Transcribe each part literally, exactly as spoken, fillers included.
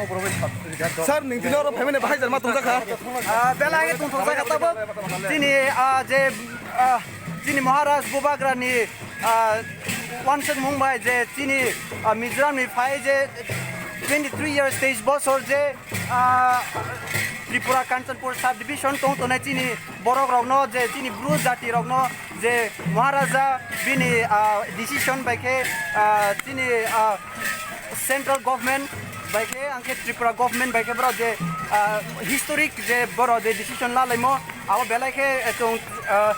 Sir, nini tini oro phaimani bahai jar ma tongjakha. Ah, belai khe tongthokjak kha tabuk. Chini, ah, je, ah, chini Maharaj Bubagrani, ah, wansukmung bai je chini, ah, Mizoramni phai je twenty three years, teis bosor je, ah, Tripura Kanchanpur subdivision tong tongnai chini borok rokno je chini Bru jati rokno je Maharaja bini, ah, decision bai khe, ah, chini, ah, central government bai khe, ang khe Tripura government bai khe borok je, ah, historic je borok je decision lalaimo, abo belai khe, eh, chwng, ah,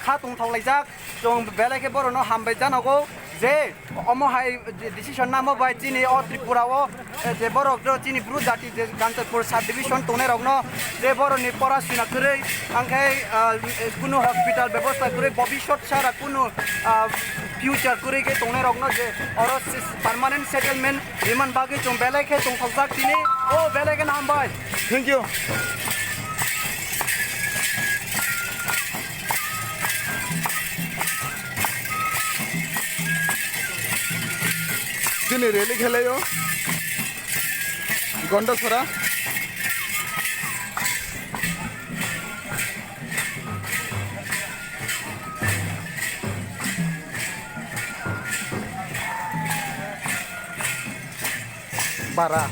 kha tongthok laijak, chwng belai khe borokno hambai janogo je omo hai je decision namo bai chini o Tripura o, eh, je borok rok chini Bru jati je Kanchanpur subdivision tongnai rokno je borokni pora sina kwrwi, ang khe, ah, kunu hospital bebosta kwrwi, bobisot sara kunu, ah, future kwrwi khe tongnai rokno je oro se-, permanent settlement rimani bagwi chwng belai khe tongthokjak tini. O belai kheno hambai. Thank you. Chini rally khelaio. Gondasora. Bara.